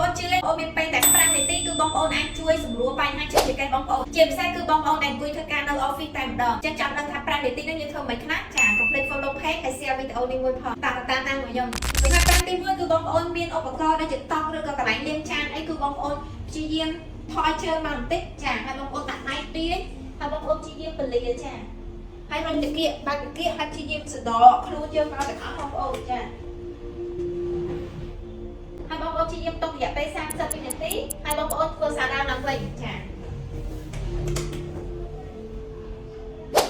នជឿបងប្អូនមានពេលតែ5នាទីគឺបងប្អូនអាចជួយសម្រួលបញ្ហាឈឺចង្កេះបងប្អូនជាពិសេសគឺបងប្អូនដែលអង្គុយធ្វើការនៅ office តែម្ដងអញ្ចឹងចាំដឹងថា5នាទីហ្នឹងយើងធ្វើមិនខ្លះចាកុំភ្លេច follow page ហើយ share វីដេអូនេះមួយផងតាមតាមតាមមួយខ្ញុំសម្រាប់5ទី1គឺបងប្អូនមានឧបករណ៍ដូចជាតុឬក៏កន្លែងលាងចានអីគឺបងប្អូនព្យាយាមថយជើងមកបន្តិចចាហើយបងប្អូនដាក់ដៃទាញហើយបងប្អូនព្យាយាមពលាចាហើយរុញតាគៀកបាច់តាគៀកហើយព្យាយាមសដកខ្លួនយើងមកទាំងអស់បងប្អូនចាហើយបងប្អូនព្យាយាមទុករយៈពេល30វិនាទីហើយបងប្អូនធ្វើសារដើមឡើងវិញចា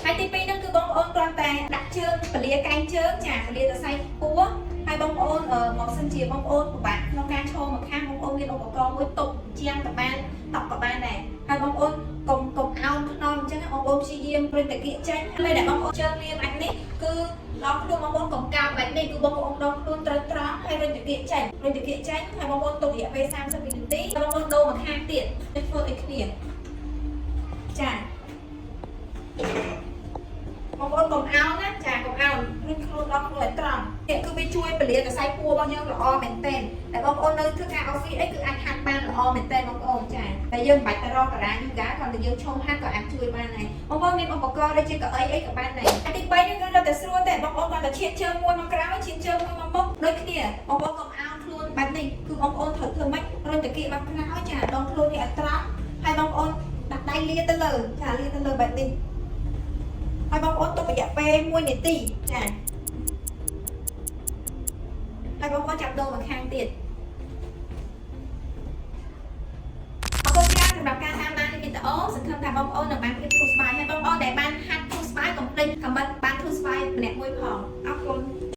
ហើយទី2ហ្នឹងគឺបងប្អូនគ្រាន់តែដាក់ជើងពលាកែងជើងចាពលាសរសៃពោះហើយបងប្អូនមកសិនជាបងប្អូនពិបាកក្នុងការឈរមកខាងបងប្អូនមានឧបករណ៍មួយតុជាងក៏បានតុកក៏បានដែរហើយបងប្អូនកុំកុំអោនខ្នងអញ្ចឹងបងប្អូនព្យាយាមរុញតាគៀកចេញពេលដែលបងប្អូនជើងលាបែបនេះគឺដងខ្លួនបងប្អូនកុំកោងបែបនេះគឺបងប្អូនដងខ្លួនត្រូវត្រង់ហើយរុញតាគៀកចេញរុញតាគៀកចេញហើយបងប្អូនទុករយៈពេល30វិនាទីហើយបងប្អូនដូរមកខាងទៀតធ្វើដូចគ្នាចាបងប្អូនកុំអោនណាចាកុំអោនរុញខ្លួនដល់ខ្លួនឲ្យត្រង់នេះគឺវាជួយពលាសរសៃពោះរបស់យើងល្អមែនទែនតែបងប្អូននៅធ្វើការ office អីគឺអាចហាត់បានល្អមែនទែនបងប្អូនចាតែយើងមិនបាច់ទៅរកតារាយូហ្គាគ្រាន់តែយើងឈោហាត់ក៏អាចជួយបានដែរបងប្អូនមានឧបករណ៍ដូចជាកៅអីអីក៏បានដែរតែទី3នេះគឺរត់តែស្រួលតែបងប្អូនគ្រាន់តែឈៀនជើងមួយមកក្រោយឈៀនជើងមួយមកមុខដូចគ្នាបងប្អូនកុំអោនខ្លួនបែបនេះគឺបងប្អូនត្រូវធ្វើម៉េចរុញតាគៀកមកក្រោយចាដងខ្លួននេះឲ្យត្រង់ហើយបងប្អូនដាក់ដៃលាទៅលើចាលាទៅលើបែបនេះហើយបងប្អូនទុករយៈពេល1នាទីចាហើយបងប្អូនចាប់ដូរមកខាងទៀតអរគុណច្រើនសម្រាប់ការតាមដាននេះវីដេអូសង្ឃឹមថាបងប្អូននឹងបានភាពធូរស្បើយហើយបងប្អូនដែលបានហាត់ធូរស្បើយកុំភ្លេច comment បានធូរស្បើយម្នាក់មួយផងអរគុណ។